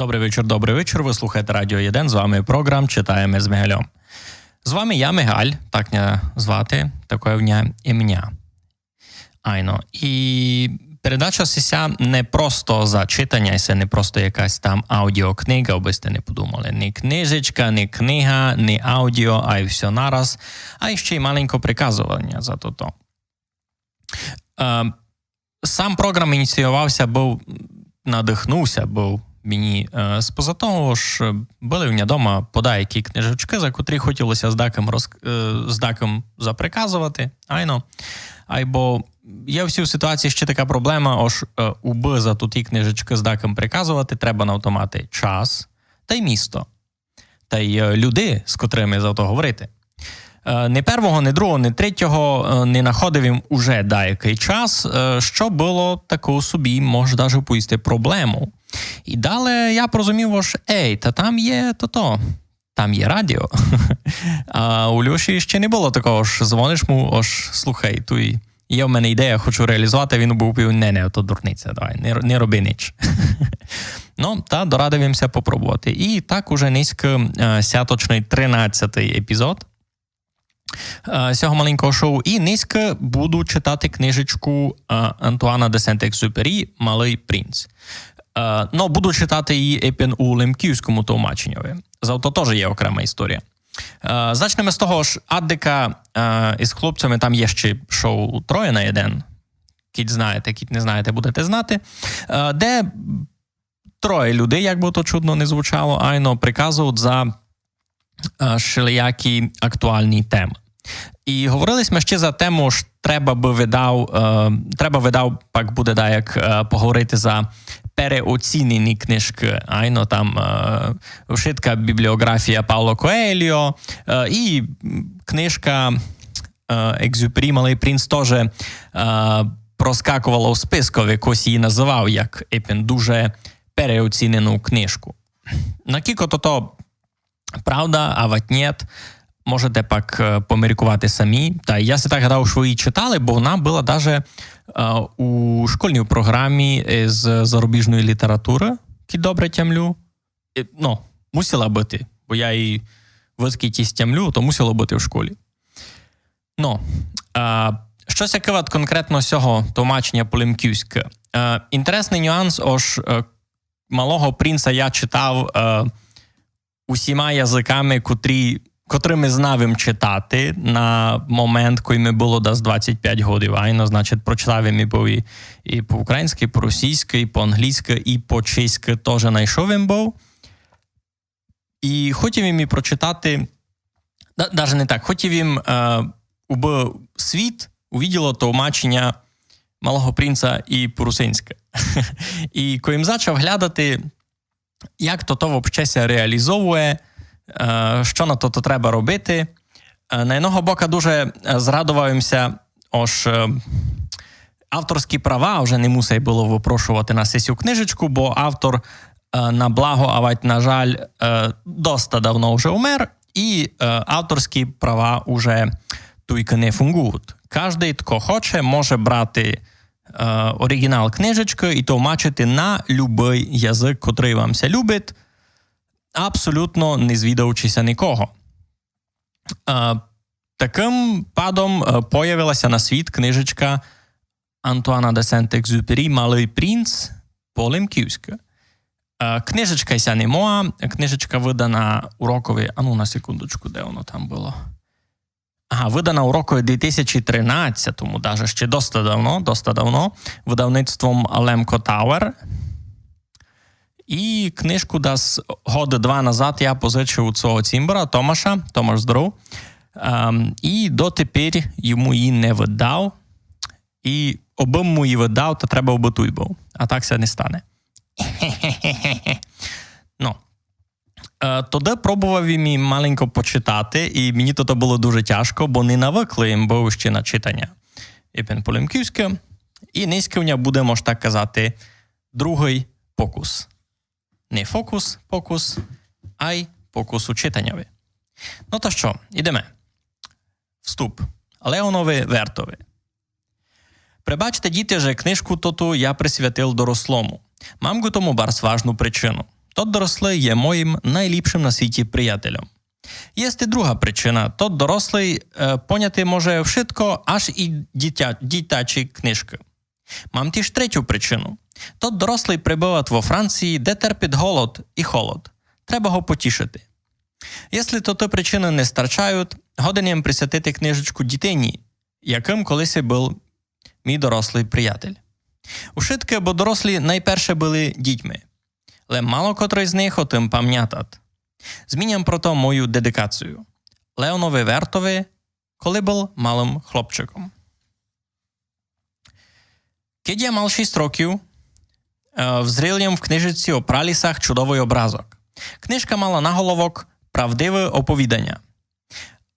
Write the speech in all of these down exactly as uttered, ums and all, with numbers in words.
Добрый вечір, добрый вечір. Вы слухаєте Радіо Єден, з вами програм «Читаєме з Мигалем». З вами я, Мигаль, так ня звати, такоє в ня імня. Айно. І передача сися не просто за читаня, і се не просто якась там аудіокнига, абы сьте не подумали. Ні книжечка, ні книга, ні аудіо, ай всьо нараз, а іщи й маленько приказованя за тото. Е, сам програм ініціовався быв, надыхнувся быв мені, е, споза того, ож были в ня дома подаякі книжечкы, за котрі хотілося з дакым роз-, е, з дакым заприказовати, айно. Айбо є в сій ситуації іщи така проблема, ож, е, убы за туті книжечкы з дакым приказовати, треба на то мати час тай місто, тай, е, люди, з котрыми за то говорити. Е, ні первого, ні другого, ні третього, е, не находив им уже даякый час, е, што было таков собі, мож даже повісти, проблемов. І дале я порозумів, ож, ей, та там є тото, там є радіо. А у Льоші іщи не было такого, ож дзвониш му, ож, слухай, туй є в мене ідея, хочу реалізовати, він бы повів: «Не, не, то дурниця, давай, не, р-, не роби нич». Ну, та дорадив им ся попробовати. І так уже нынька, е, сяточный тринадцятый епізод, е, сього маленького шоу. І нынька буду читати книжечку, е, Антуана де Сент-Екзюпері «Малый принц». Е, но, буду читати її епен у лемківському толмаченьови. Зато тоже є окрема історія. Е, зачнеме з того, ож аддика, е, из хлопцями там є іщи шоу «Троє на єден». Кідь знаєте, кідь не знаєте, будете знати. Е, де троє людей, як бы то чудно не звучало, айно, приказують за, е, шелиякі актуалні темы. І говорили сьме іщи за тему, ож треба бы видав, е, треба видав пак буде даяк, е, поговорити за переоцінені книжкы. Айно, там, е, вшытка бібліоґрафія Пауло Коельо, е, і, м, книжка, е, Екзюпері «Малый принц» тоже, е, проскаковала у спискови, хтось її называв як епен дуже переоцінену книжку. Накілько тото правда, авадь нєт, можете пак, е, поміркувати самі. Та я си так гадав, што її читали, бо вона была даже, е, у школьній програмі з зарубіжної літературы, кідь добре тямлю. Е, ну, мусила быти, бо я її выдкы тямлю, то мусила быти в школі. Ну, е, што ся кыват конкретно сього толмаченя по-лемківськы? Е, інтересный нюанс, ож, е, «Малого принца» я читав, е, усіма языками, котрі, котрыми знав им читати на момент, коли ми было дас двадцять пять годів. Айно, значить, прочитав им і по, і, і по-українськы, і по-російськы, і по-англійськы, і по-чеськы тоже найшов им быв. І хотів им і прочитати, да-, даже не так, хотів им, е, убы світ увиділо толмаченя «Малого принца» і по-русинськы. І коли им зачав глядати, як то, то вообще ся реалізовує, е, што на то, то треба робити. Е, на одного бока дуже, е, зрадовав им ся, ож, е, авторські права вже не мусай было выпрошовати на сесю книжечку, бо автор, е, на благо, авадь на жаль, е, доста давно вже умер, і, е, авторські права уже туйкы не фунґують. Каждый, тко хоче, може брати, е, оріґінал книжечкы і толмачити на любый язык, котрый вам ся любить, абсолютно не звідаючи ся никого. Е, такым падом, е, появила ся на світ книжечка Антуана де Сент-Екзюпері «Малый принц» по-лемківськы. Е, книжечка ся не моя, книжечка выдана у рокови, а ну, на секундочку, де воно там было? Ага, выдана у рокови дві тисячі тринадцятому, даже ще доста давно, доста давно, выдавництвом Лемко Тауер. І книжку дас год-два назад я позичив у свого цімбора Томаша, Томаш, здоров. Ем, і дотепер йому її не выдав. І обы му її выдав, та треба, обы туй быв. А так ся не стане. Ну. Е, тогды пробовав им маленько почитати, і мені то было дуже тяжко, бо не навыклый им быв ще на читаня епен по-лемківськы. І нынька в ня буде, мож так казати, другый покус. Не фокус, покус, ай покус у читаньови. Ну та што, ідеме. Вступ. Леонови Вертови. Пребачте, діти, же книжку тоту я присвятив дорослому. Мам ґу тому барз важну причину. Тот дорослый є моїм найліпшым на світі приятелем. Єст і друга причина. Тот дорослый, е, поняти може вшытко, аж і дітя-, дітячі книжкы. Мам тіж третю причину. Тот дорослый пребыват во Франції, де терпит голод і холод. Треба го потішыти. Єсли тоты причины не старчають, годен єм присвятити книжечку дітині, якым колиси был мій дорослый приятель. Ушыткы, бо дорослі найперше были дітьми. Лем мало котрый з них о тым памнятат. Зміням прото мою дедикацію. Леонови Вертови, коли был малым хлопчиком. Кедь я мал шість років, е, взріл єм в книжечці о пралісах чудовый образок. Книжка мала наголовок «Правдивы оповіданя».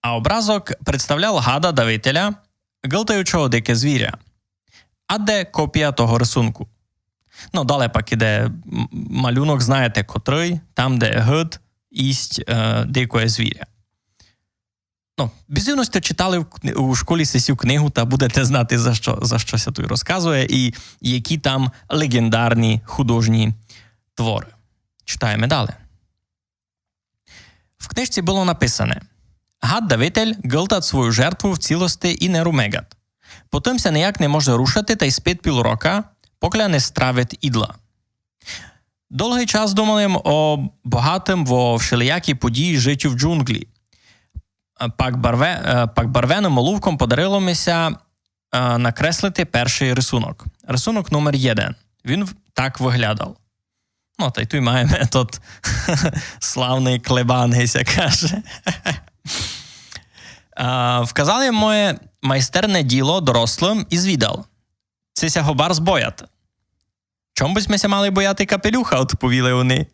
А образок представлял гада-давителя, гылтаючого дике звіря. А де копія того рисунку? Ну, дале пак іде м-, малюнок, знаєте котрый, там, де гыд їсть, е, дикоє звіря. Ну, без дивности читали в кни-, у школі сесю книгу, та будете знати, за што, за што ся туй розказує і які там леґендарні художні творы. Читаєме дале. В книжці было написане: «Гад-давитель гылтат свою жертву в цілости і не румегат. Потым ся нияк не може рушати тай спит піл рока, покля не стравит ідла». Долгый час думал єм о богатым во вшелиякі події житю в джунґлі. Е, пак барве-, е, пак барвеным олувком подарило ми ся, е, накреслити першый рисунок. Рисунок номер єден. Він в-, так выглядал. Ну, тай туй маєме тот славный клебан, ги ся каже. Е, вказал єм моє майстерне діло дорослым і звідал: «Ци ся го барз бояте?» «Чом бы сьме ся мали бояти капелюха?» — одповіли они.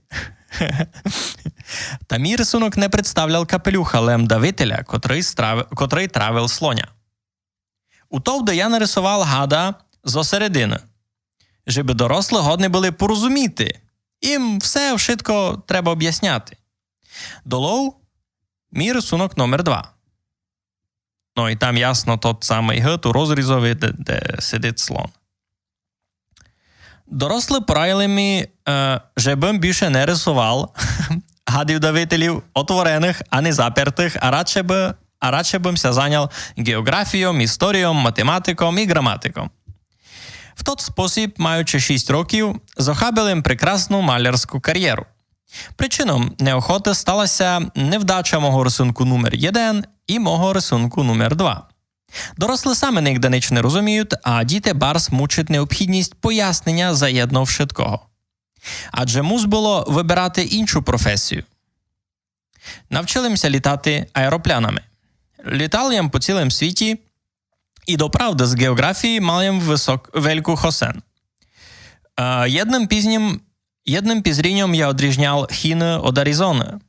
Та мій рисунок не представлял капелюха, лем давителя, котрый страв-, котрый травил слоня. Утовды я нарисовал гада зо середины, жебы дорослы годны были порозуміти. Їм все вшытко треба обясняти. Долов мій рисунок номер два. Ну, і там ясно тот самый гыд у розрізови, де, де сидит слон. Дорослы порадили ми, е, жебым більше не рисовал гадів-давителів, отвореных, ани запертых, а радше бы, а радше бым ся занял ґеоґрафійом, історійом, математиком і ґраматиком. В тот спосіб, маючи шість років, зохабил им прекрасну малярську карєру. Причином неохоты стала ся невдача мого рисунку номер єден і мого рисунку номер два. Дорослы самы нигде нич не розуміют, а діти барз мучит необхідность поясненя заєдно вшыткого. Адже мус было выбирати іншу професію. Навчил им ся літати аероплянами. Літал єм по цілым світі, і доправды з ґеоґрафії мал єм высок-, вельку хосен. Е, єдным пізнім, єдным пізріньом я одріжнял Хіны од Аризоны.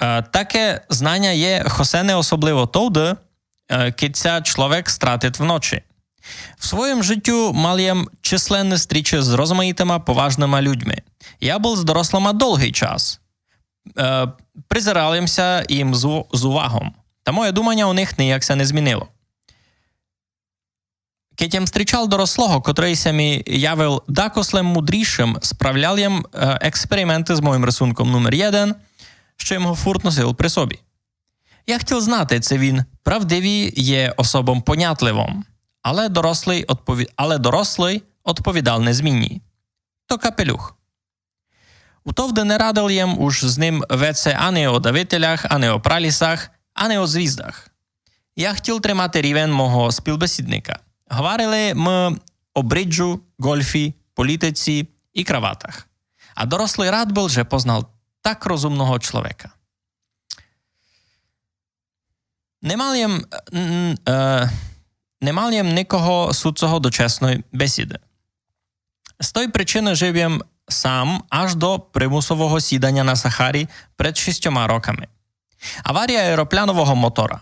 Е, таке знаня є хосене особливо товды, е, кидь ся чловек стратит в ночи. В своїм житю мал єм численны стрічы з розмаїтыма поважныма людьми. Я был з дорослыма долгый час. Е, призирал єм ся їм з у-, з увагом. Та моє думаня о них нияк ся не змінило. Кедь єм стрічал дорослого, котрый ся ми явил дакослем мудрішым, справлял єм, е, експерименты з моїм рисунком номер єден, што єм го фурт носил при собі. Я хотіл знати, ци він правдиві є особом понятливом. Але дорослый одпові-, але дорослый одповідал незмінні: «То капелюх». Утовды не радил єм уж з ним веце ани о давителях, ани о пралісах, ани о звіздах. Я хотіл тримати рівен мого співбесідника. Говорили мы о бриджу, ґольфі, політиці і краватах. А дорослый рад был, же познал так розумного чловека. Не мал єм, н-, е, не мал єм никого суцого до чесной бесіды. З той причины жив єм сам аж до примусового сіданя на Сахарі пред шістьома роками. Аварія аероплянового мотора.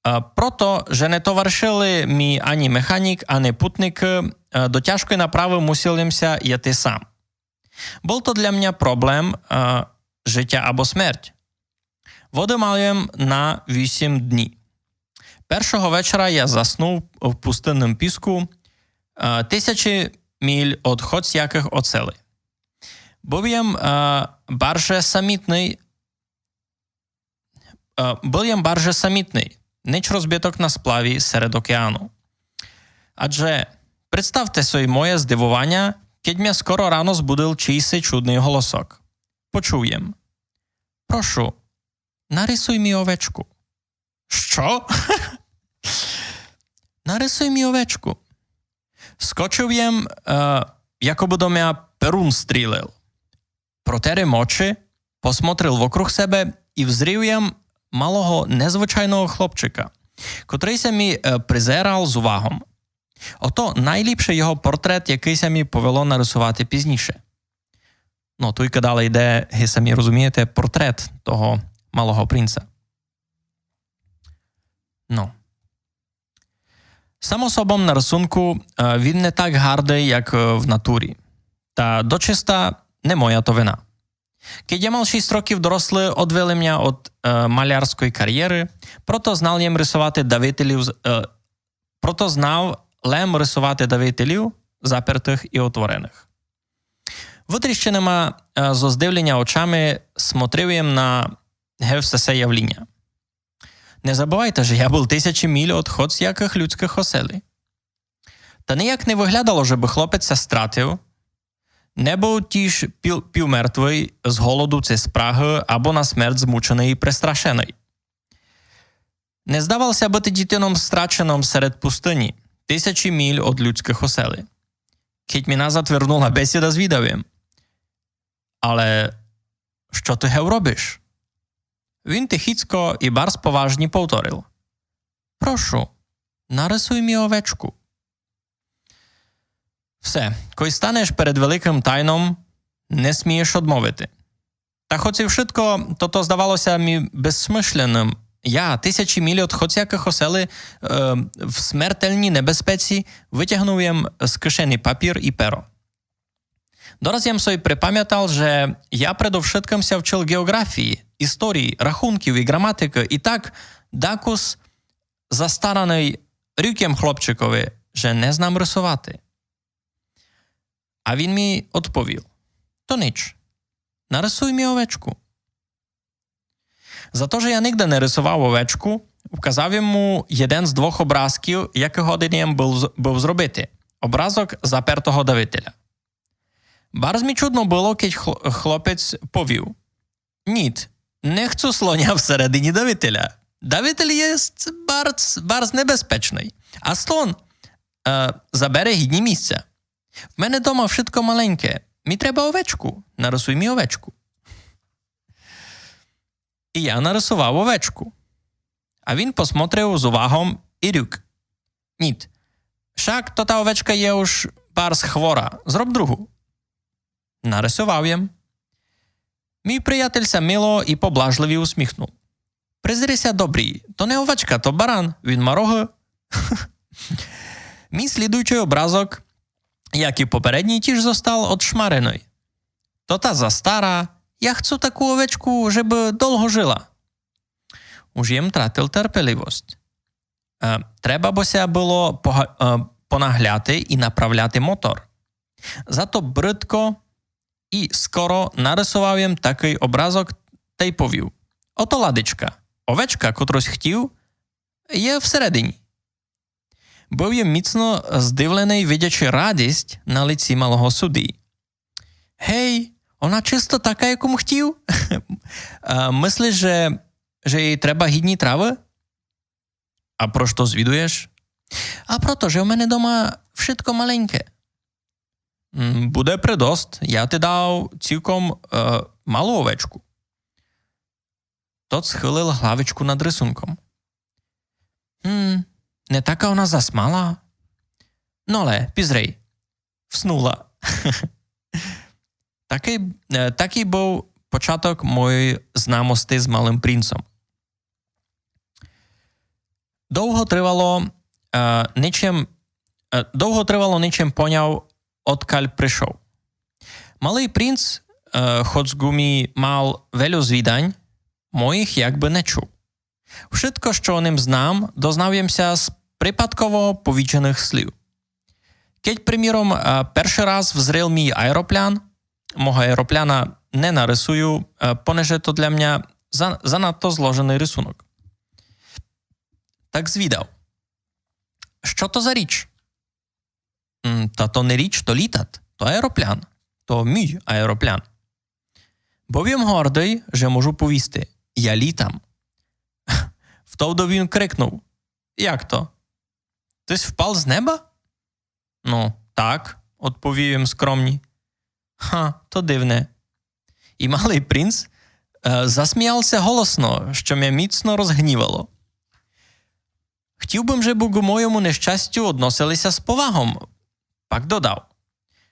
Е, прото, же не товаришили ми ани механік, ани путникы, е, до тяжкой направы мусил єм ся йти сам. Был то для мене проблем, е, житя або смерть. Воды мал єм на вісім дні. Першого вечора я заснув в пустынным піску, е, тисячі міль од хоц якых оселей. Быв єм, е, барже самітный, е, быв єм барже самітный, ніж розбиток на сплаві серед океану. Адже представте собі моє здивованя, кедь мя скоро рано збудил чийси чудный голосок. Почув єм: «Прошу, нарисуй мі овечку». «Што?» «Нарисуй мі овечку». Скочив єм, е, якобы до мя перун стрілил. Протер єм очи, посмотрил вокруг себе і взрів єм малого незвычайного хлопчика, котрый ся мі, е, призерал з увагом. Ото найліпшый його портрет, якый ся мі повело нарисовати пізніше. Ну, туйка дале йде, ги самі розумієте, портрет того малого принца. Ну. Само собом, на рисунку, е, він не так гардый, як, е, в натурі. Та дочиста не моя то вина. Кедь я мал шість років, дорослы одвели мя од, е, малярської карєры, прото знал єм рисовати давителів з, е, прото знав лем рисовати давителів, запертых і отвореных. Вытріщеныма, е, зо здивленя очами смотрив єм на гевсе се явліня. Не забывайте, же я быв тисячі міль од хоц якых людськых оселі. Та ніяк не выглядало, же бы хлопець ся стратив, не быв тіж пів-, півмертвый з голоду ци спрагы або на смерть змученый і престрашеный. Не здавал ся быти дітином страченом серед пустыні, тисячі міль од людськых оселі. Кедь мі назад вернула бесіда, звідав єм: «Але што ты гев робиш?» Він тихіцько і барз поважні повторил: «Прошу, нарисуй мі овечку». Все, кой станеш перед великым тайном, не смієш одмовити. Та хоц і вшытко тото здавало ся мі безсмышленым, я, тисячі міль од хоц якых оселі, е, в смертельній небезпеці, вытягнув єм з кишені папір і перо. Дораз єм собі припамятал, же я предовшыткым ся вчил ґеоґрафії, історії, рахунків і ґраматикы, і так дакус застараный рюк єм хлопчикови, же не знам рисовати. А він мі одповіл: «То ніч, нарисуй мі овечку». За то, же я нигде не рисовав овечку, вказав єм му єден з двох образків, якы годен єм быв з-, быв зробити. Образок запертого давителя. Барз мі чудно было, кедь хл-, хлопець повів: «Ніт, не хцу слоня всередині давителя. Давитель єст барз, барз небезпечный. А слон, е, забере гідні місця. В мене дома вшытко маленьке. Мі треба овечку. Нарисуй мі овечку». І я нарисовав овечку. А він посмотрив з увагом і рюк: «Ніт. Шак то та овечка є уж барз хвора. Зроб другу». Нарисовав єм. Мій приятель ся мило і поблажливі усміхнув: «Призри ся добрі, то не овечка, то баран, він ма рогы». Мій слідуючый образок, як і попередній, тіж зостал одшмареный. «То та застара, я хцу таку овечку, жебы долго жила». Уж єм тратил терпелівость. Е, треба бы ся было пога-, е, понагляти і направляти мотор. Зато брыдко і скоро нарисовав єм такый образок тай повів: «Ото ладичка. Овечка, котру сь хтів, є всередині». Быв єм міцно здивленый, видячи радість на лиці малого судді. «Гей, она чисто така, яку м хтів?» «Е, мыслиш, же, же єй треба гідні травы?» «А про што звідуєш?» «А прото, же в мене дома вшытко маленьке». «М, буде предост, я ти дав цілком, е, малу овечку». Тот схылил главичку над рисунком. «М, не така она зас мала. Но але, пізрей, вснула». Такый, е, такый быв початок моєй знамости з Малым принцом. Довго тривало, е, ничем, е, довго тривало, ничем поняв, одкаль пришов. Малый принц, е, хоц ґу мі мал вельо звідань, моїх якбы не чув. Вшытко, што о ним знам, дознав єм ся з припадково повідженых слів. Кедь, приміром, е, першый раз взрел мій аероплян, мого аеропляна не нарисую, е, понеже то для мня за-, занадто зложеный рисунок. Так звідав: «Што то за річ?» «М, та то не річ, то літат. То аероплян. То мій аероплян». Быв єм гордый, же можу повісти: «Я літам». Втовды він крикнув: «Як то? Ты сь впал з неба?» «Ну, так», — одповів єм скромні. «Ха, то дивне». І малый принц, е, засміяв ся голосно, што мя міцно розгнівало. Хотів бым, жебы ґу мойому нещастю односили ся з повагом. Пак додав: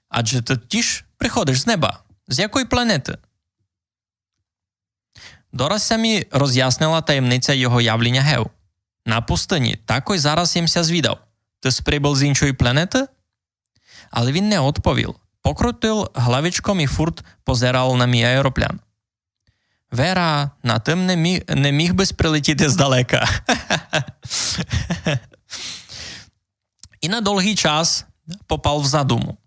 «Адже ты тіж приходиш з неба. З якой планеты?» Дораз ся мі розяснила таємниця його явліня гев. На пустыні, такой зараз єм ся звідав: «Ты сь прибыл з іншой планеты?» Але він не одповіл. Покрутил главичком і фурт позерал на мій аероплян. «Вера, на тым не мі-, не міг бысь прилетіти здалека». І на долгый час попал в задуму.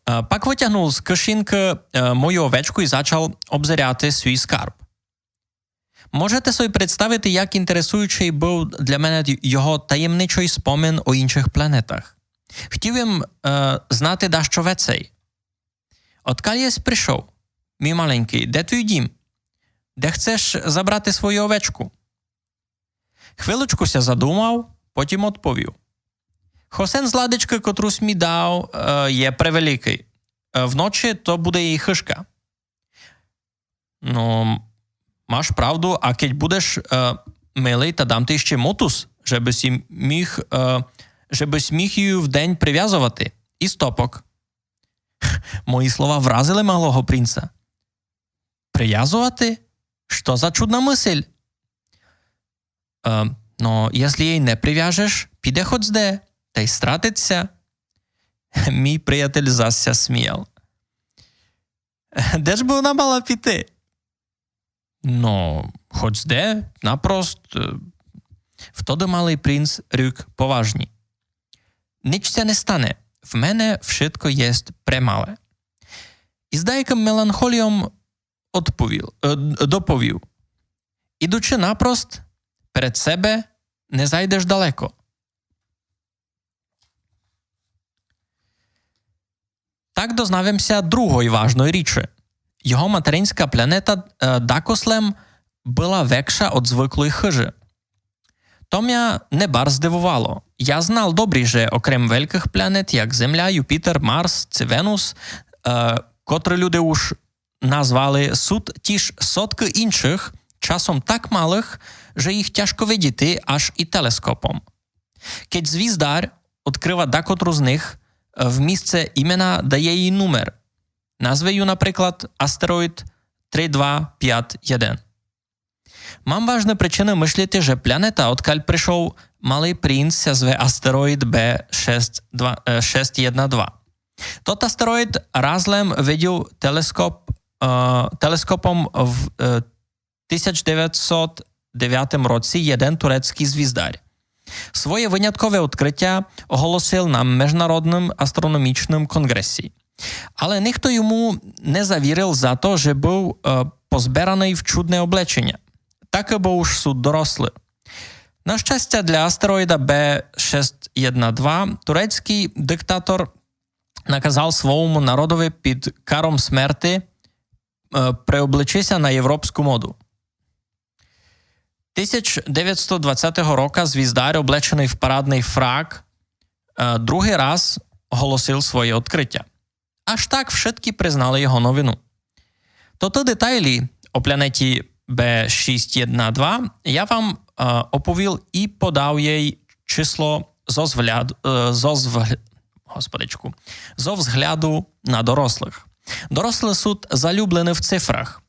Е, пак вытягнул з кишенькы, е, мою овечку і зачал обзирати свій скарб. Можете собі представити, як інтересуючый быв для мене й-, його таємничый спомин о іншых планетах. Хотів єм, е, знати дашто вецей. «Одкаль єсь пришов, мій маленькый? Де твій дім? Де хцеш забрати свою овечку?» Хвилочку ся задумав, потім одповів: «Хосен з ладичкы, котру сь мі дав, е, є превеликый. Е, вночі то буде єй хыжка». «Ну, маш правду, а кедь будеш, е, милый, та дам ти іщи мотуз, жебы сь міг, е, жебы сь міг ю вдень привязовати. І стопок». Мої слова вразили малого принца. «Привязовати? Што за чудна мысль?» «Е, но, єсли єй не привяжеш, піде хоть де, тай стратить ся». Мій приятель зась ся сміяв. «Де ж бы она мала піти?» «Но, хоть де, напрост». Втоды малый принц рюк поважні: «Нич ся не стане, в мене вшытко єст премале». І з даякым меланхоліом одповіл, е, доповів: «Ідучи напрост перед себе, не зайдеш далеко». Так дознав єм ся другой важной річы. Його материнська планета, е, дакослем была векша од звыклой хыжы. То мя не барз здивовало. Я знал добрі, же окрем велькых планет, як Земля, Юпітер, Марс ци Венус, е, котры люде уж назвали, сут тіж соткы іншых, часом так малых, же їх тяжко видіти аж і телескопом. Кедь звіздар одкрыва дакотру з них, е, в місце імена дає їй нумер. Назве ю, наприклад, астероїд три два пять єден. Мам важны причыны мысліти, же планета, одкаль пришов малый принц, ся зве астероїд Б шесть два, е, шесть єдна два. Тот астероїд раз лем видів телескоп, е, телескопом в, е, тисяч девятсот девятым році єден турецькый звіздарь. Своє выняткове одкрытя оголосил на Межнародным астрономічным конґресі. Але нихто йому не завірил за то, же быв, е, позбераный в чудне облеченя. Так, бо уж сут дорослы. На щастя для астероїда Б шесть єдна два, турецькый диктатор наказав свойому народови під каром смерти, е, преоблечи ся на європську моду. Тисяч девятсот двадцятого рока звіздарь, облеченый в парадный фрак, е, другый раз оголосил своє одкрытя. Аж так вшыткі признали його новину. Тото детайлі о планеті Б шість єдна два я вам, е, оповіл і подав єй число зо взгляд-, е, зо взг-, господичку, зо взгляду на дорослых. Дорослы сут залюблены в цифрах.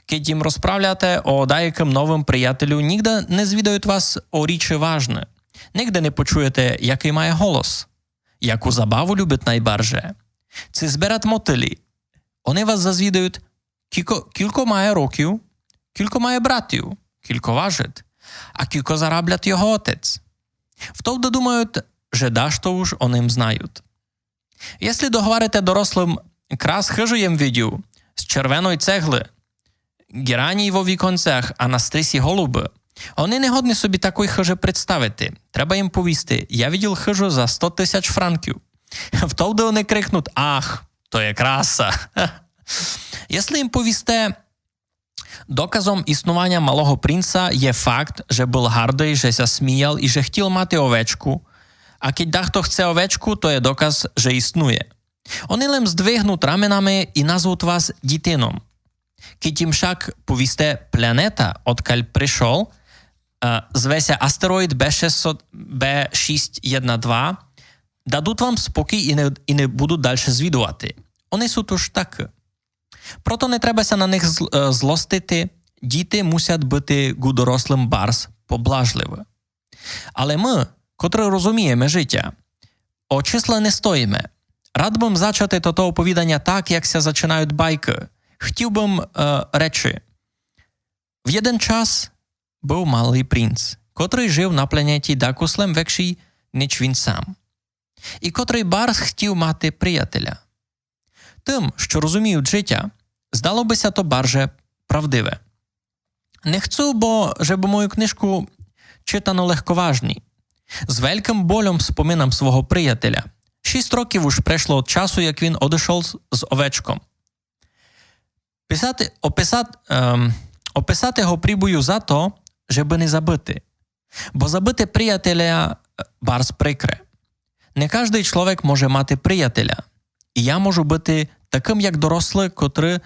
Кедь їм розправляте о даякым новым приятелю, нигде не звідают вас о річы важны. Нигде не почуєте, якый має голос, яку забаву любит найбарже, ци зберат мотылі. Они вас зазвідают, кілько, кілько має років, кілько має братів, кілько важит, а кілько зараблят його отець. Втовды думают, же дашто уж о ним знают. Єсли договорите дорослым Крас хыжу єм видїв, з червеной цеглы. Гераній во віконцях, а на стрісі голубы. Они не годні собі такой хыжы представити. Треба їм повісти: я видїл хыжу за сто тисяч франків. Втовды они крикнут: «Ах, то є краса!» Єсли їм повісте, доказом існуваня Малого принца є факт, же был гардый, же ся сміял і же хтїл мати овечку. А кідь дахто хце овечку, то є доказ, же існує. Они лем здвигнут раменами і назвут вас дїтином. Кідь їм шак повісте планета, одкаль пришол, е, зве ся астероїд Б шістсот, Б шість єдна два, дадут вам спокій і не, і не будут дальше звідувати. Они сут уж такы. Прото не треба ся на них зл-, е, злостити. Дїти мусят быти ґу дорослым барз поблажливы. Але мы, котры розумієме житя, о числа не стоїме. Рад бым зачати тото оповіданя так, як ся зачинают байкы. Хтїв бым, е, речи. В єден час быв малый принц, котрый жив на планеті дакус лем векшій, ніж він сам. І котрый барз хтїв мати приятеля. Тым, што розуміют житя, здало бы ся то барже правдиве. Не хцу, бо, жебы мою книжку читано легковажні. З велькым больом споминам свого приятеля. Шіст років уж прешло од часу, як він одышол з, з овечком. Писати, описати, ем, описати го пробую за то, жебы не забыти. Бо забыти приятеля, е, барз прикре. Не каждый чловек може мати приятеля. І я можу быти такым, як дорослы, котры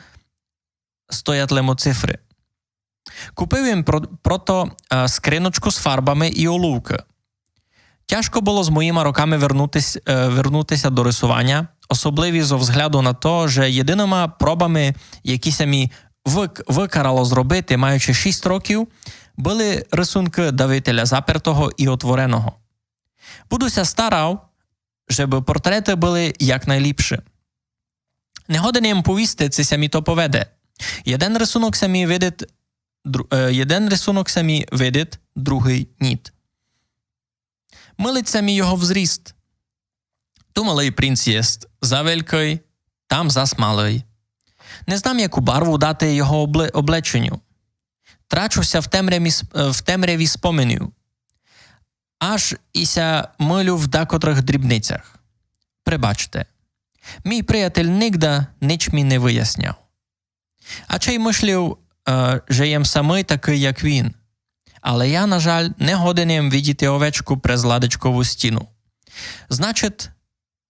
стоят лем о цифры. Купив им про-, прото, е, скриночку з фарбами і олувкы. Тяжко было з моїма роками вернути сь-, е, вернути ся до рисуваня, особливі зо взгляду на то, же єдиныма пробами, які ся мі вык-, выкарало зробити, маючи шіст років, были рисункы Давителя запертого і отвореного. Буду ся старав, жебы портреты были якнайліпші. Не годен єм повісти, ци ся мі то поведе. Єден рисунок ся мі видить, дру-, е, єден рисунок ся мі видить, другый ніт. Мылить ся мі його взріст. Ту малый принц єст завелькый, там зас малый. Не знам, яку барву дати його обле-, облеченю. Трачу ся в темряві с-, е, в темряві споминів. Аж і ся мылю в дакотрых дрібницях. Пребачте. Мій приятель нигда нич мі не выясняв. А чей мыслив, е, же єм самый такый, як він. Але я, на жаль, не годен єм видїти овечку през ладичкову стїну. Значить,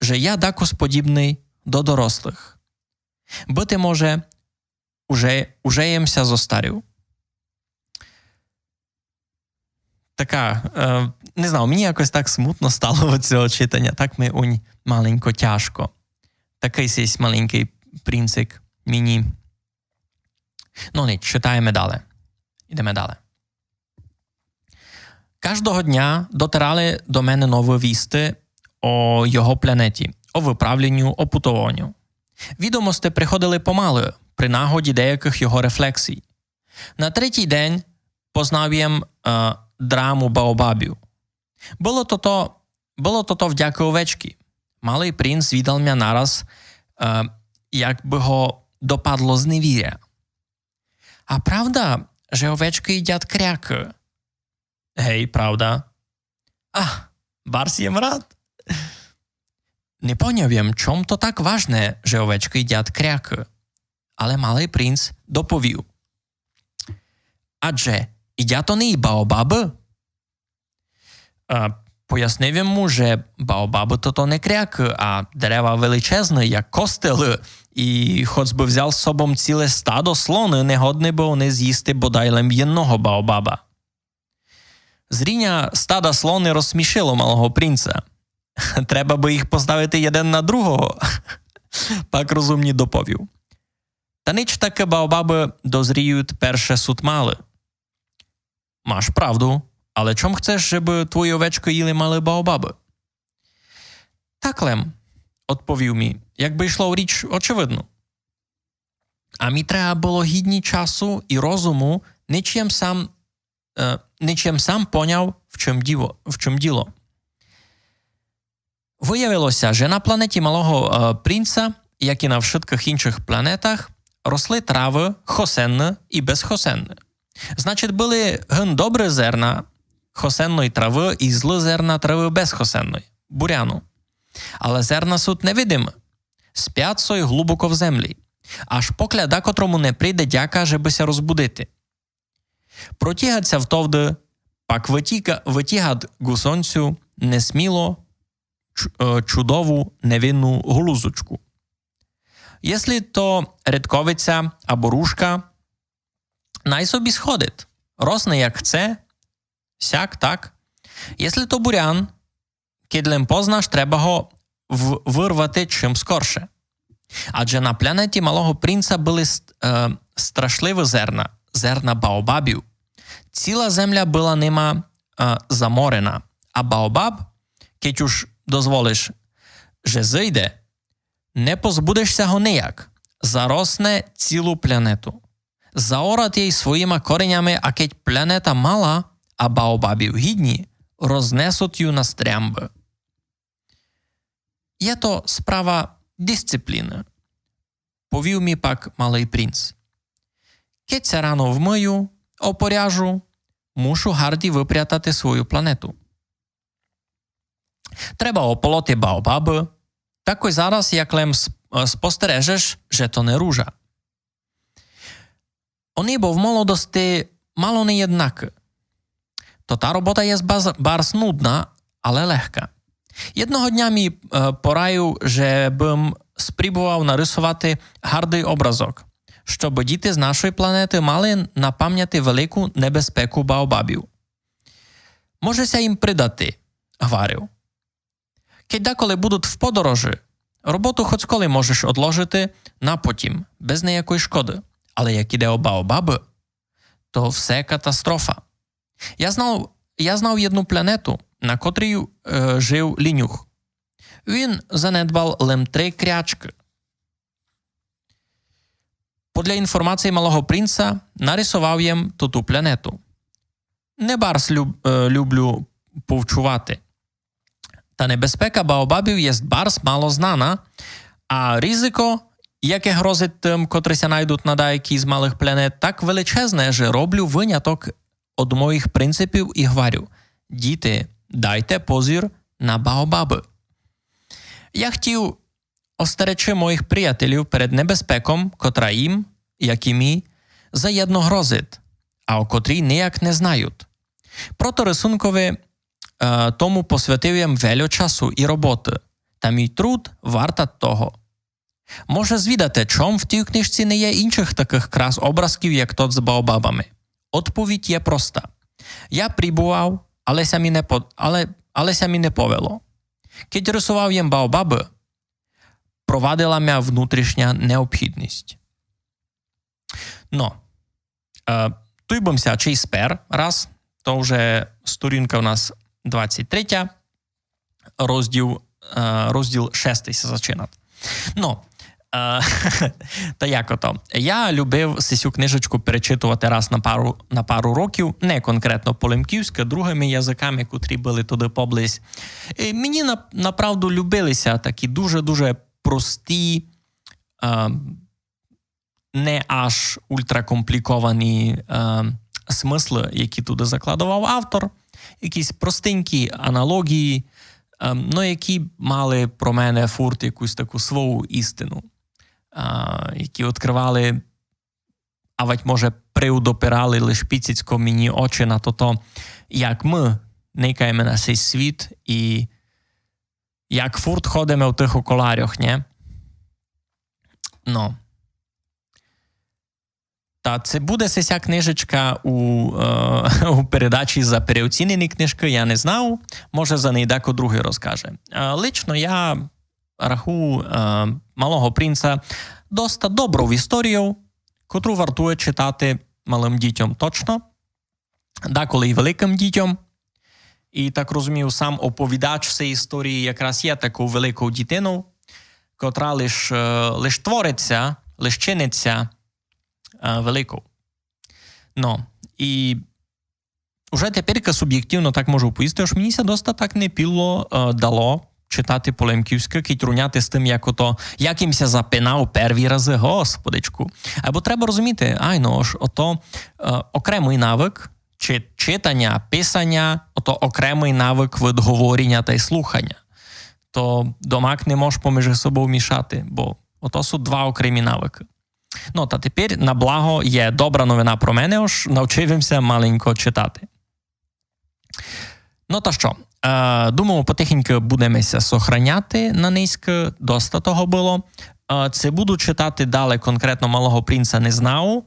же я дакус подїбный до дорослых. Быти може, уже, уже єм ся зостарів. Така, е, не знаю, мені якось так смутно стало від цього читаня, так ми унь маленько тяжко. Такый сись маленькый принцик мені. Ну, ніч, читаєме дале. Ідеме дале. Каждого дня дотирали до мене нові вісти о його планеті, о выправленю, о путованю. Відомости приходили помалы, при нагоді деякых його рефлексій. На третій день познав єм, е, драму баобабів. Было тото, было тото вдякы овечки. Малый принц звідал мя нараз, е, як бы го допадло зневіря. А правда, же овечкы їдят крякы? Гей, правда. А, барз єм рад. Не поняв єм, чом то так важне, же овечкы їдят крякы. Але малый принц доповів: Адже їдят они і баобабы. А, пояснив єм му, же баобабы тото не крякы, а дерева величезны, як костелы, і хоц бы взял з собом ціле стадо слоны, не годны бы они зїсти бодай лем єдного баобаба. Зріня стада слоны розсмішило малого принца. Треба бы їх поставити єден на другого. Пак розумні доповів: Та ніч, такы баобабы дозріют перше сут малы. Маш правду, але чом хцеш, жебы твої овечкы їли малы баобабы? Так лем, одповів мі, якбы йшло о річ очевидну. А мі треба было гідні часу і розуму, ніч єм сам, е, ніч єм сам поняв, в чом діло, в чом діло. Выявило ся, же на планеті малого, е, принца як і на вшыткых іншых планетах, росли травы хосенны і безхосенны. Значить, были гын добры зерна хосенной травы і злы зерна травы безхосенной, буряну. Але зерна сут невидимы. Спят сой глубоко в землі. Аж покля дакотрому не прийде дяка, жебы ся розбудити. Протігат ся втовды, пак вытіка-, вытігат ґу сонцю несміло чу-, е, чудову невинну глузочку. Єсли то редковиця або ружка, най собі сходит. Росне як хце, сяк, так. Єсли то бурян, кидь лем познаш, треба го в-, вырвати чим скорше. Адже на планеті Малого Принца были ст-, е, страшливы зерна, зерна баобабів. Ціла земля была нима, е, заморена. А баобаб, кидь уж дозволиш, же зыйде, не позбудеш ся го нияк. Заросне цілу планету. Заорат єй своїма коренями, а кидь планета мала, а баобабів гідні, рознесут ю на стрямбы. Є то справа дисциплины, повів мі пак Малый Принц. Кидь ся рано вмыю, опоряжу, мушу гарді выпрятати свою планету. Треба ополоти баобабы, такой зараз, як лем сп-, е, спостережеш, же то не ружа. Они бо в молодости мало не єднакы. То та робота єст баз-, барз нудна, але легка. Єдного дня мі, е, пораїв, же бым спрібовав нарисовати гардый образок, щоб діти з нашої планеты мали на памяти велику небезпеку баобабів. Може ся їм придати, гварив. Кидь даколи будут в подорожи, роботу хоц коли можеш одложити на потім, без ниякої шкоды. Але як іде о баобабы, то все катастрофа. Я знав, я знав єдну планету, на котрій, е, жив лінюх. Він занедбав лем три крячкы. Подля інформації Малого Принца нарисовав єм туту планету. Не барз люб-, е, люблю повчувати. Та небезпека баобабів єст барз мало знана, а ризико, яке грозить тым, котрі ся найдуть на даякій з малых планет, так величезне, же роблю выняток од моїх принципів і гварю: діти, дайте позір на баобабы. Я хтів остеречи моїх приятелів перед небезпеком, котра їм, як і мі, заєдно грозить, а о котрій нияк не знают. Прото рисункови, е, тому посвятив єм вельо часу і роботы, та мій труд вартат того. Може звідате, чом в тій книжці не є іншых такых крас образків, як тот з баобабами? Одповідь є проста. Я прібував, але ся мі не по-, але, але ся мі не повело. Кидь рисовав єм баобабы, провадила мя внутрішня необхідность. Но, е, туй бым ся чий спер раз, то вже сторінка у нас двадцять третя, розділ, е, розділ шестый ся зачинат. Но, е, та як ото. Я любив сисю книжечку перечитувати раз на пару, на пару років, не конкретно по-лемківськы, другыми языками, котрі были туды поблизь. І мені на-, направду любили ся такі дуже-дуже прості, е, не аж ультракомпліковані, е, смыслы, які туды закладовав автор, якісь простенькі аналогії, е, но які мали про мене фурт якусь таку свою істину, е, які відкрывали, авадь, може, приудопирали лиш піціцько мені очі на тото, як мы никаєме на сей світ і як фурт ходиме в тых окулярьох, нє? Но. Та ци буде сися книжечка у, е, у передачі за переоцінені книжкы, я не знав. Може, за ней дако другый розкаже. Е, лично я рахую, е, Малого принца доста добров історієв, котру вартує читати малым дітьом точно, даколи й великым дітьом. І, так розумію, сам оповідач сей історії якраз є таков великов дітинов, котра лиш, е, лиш творить ся, лиш чинить ся, е, великов. Но, і уже теперька субєктивно так можу повісти, ож мені ся доста так не піло, е, дало читати по лемківськы, кідь руняти з тым, як ото, як им ся запинав перві разы, господичку. Айбо треба розуміти, айно, ож ото е, окремый навык, чи читаня, писаня, ото окремый навык вид говоріня тай слуханя. То домак не мож поміж собов мішати, бо ото суть два окремі навыкы. Ну, та тепер на благо є добра новина про мене, ож навчив им ся маленько читати. Ну та што, е, думаю, потихеньку будеме ся сохраняти на нынька, доста того было. Е, ци буду читати дале конкретно Малого принца, не знаю.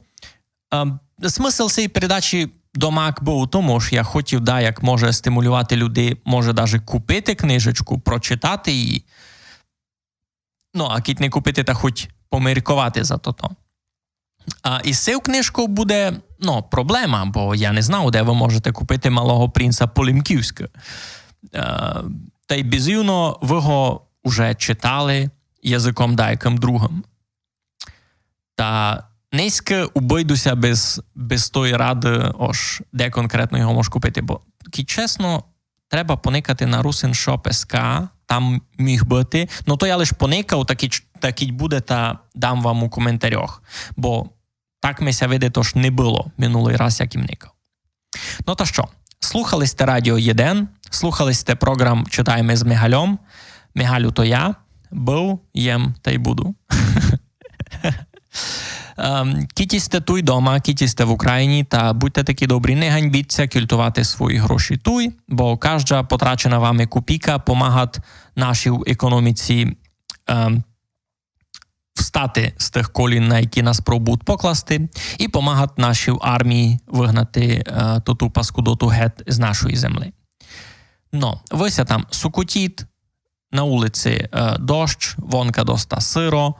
Е, смысл сей передачі домак быв у тому, ож я хотів даяк може стимулювати людей, може даже купити книжечку, прочитати її. Ну, а кідь не купити, та хоть помірковати за тото. А із сею книжков буде, ну, проблема, бо я не знав, де вы можете купити Малого принца по-лемківськы. Е, тай бізувно вы го уже читали языком даякым другым. Та нынька убыйду ся без, без тої рады, ож де конкретно його мож купити, бо, кідь чесно, треба поникати на Rusinshop СК, там міг быти. Ну, то я лиш поникав, та кідь, та кідь буде, та дам вам у коментарях, бо так ми ся видить, ож не было минулый раз, як им никав. Ну та што, слухали сьте Радіо Єден, слухали сьте програм «Читаєме з Мигалем». Мигалю то я, быв, єм тай буду. Ем, кідь сьте туй дома, кідь сьте в Україні, та будьте такі добрі, не ганьбіть ся кільтовати свої гроші туй, бо кажда потрачена вами копійка помагат нашій економіці, ем, встати з тых колін, на які нас пробують покласти, і помагат нашій армії выгнати, е, ту, ту паскудоту гет з нашої землі. Но, вы ся там сукотіть, на улиці, е, дощ, вонка доста сыро,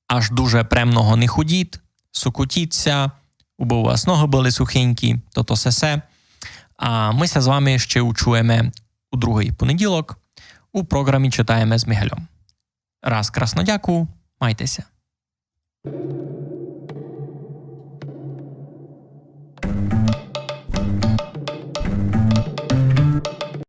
аж дуже премного не ходіть, сукотіть ся, убы у вас ногы были сухенькі, тото сесе. А мы ся з вами ще учуєме у другый понеділок у програмі «Читаєме з Мигалем». Раз красно дякую, майте ся.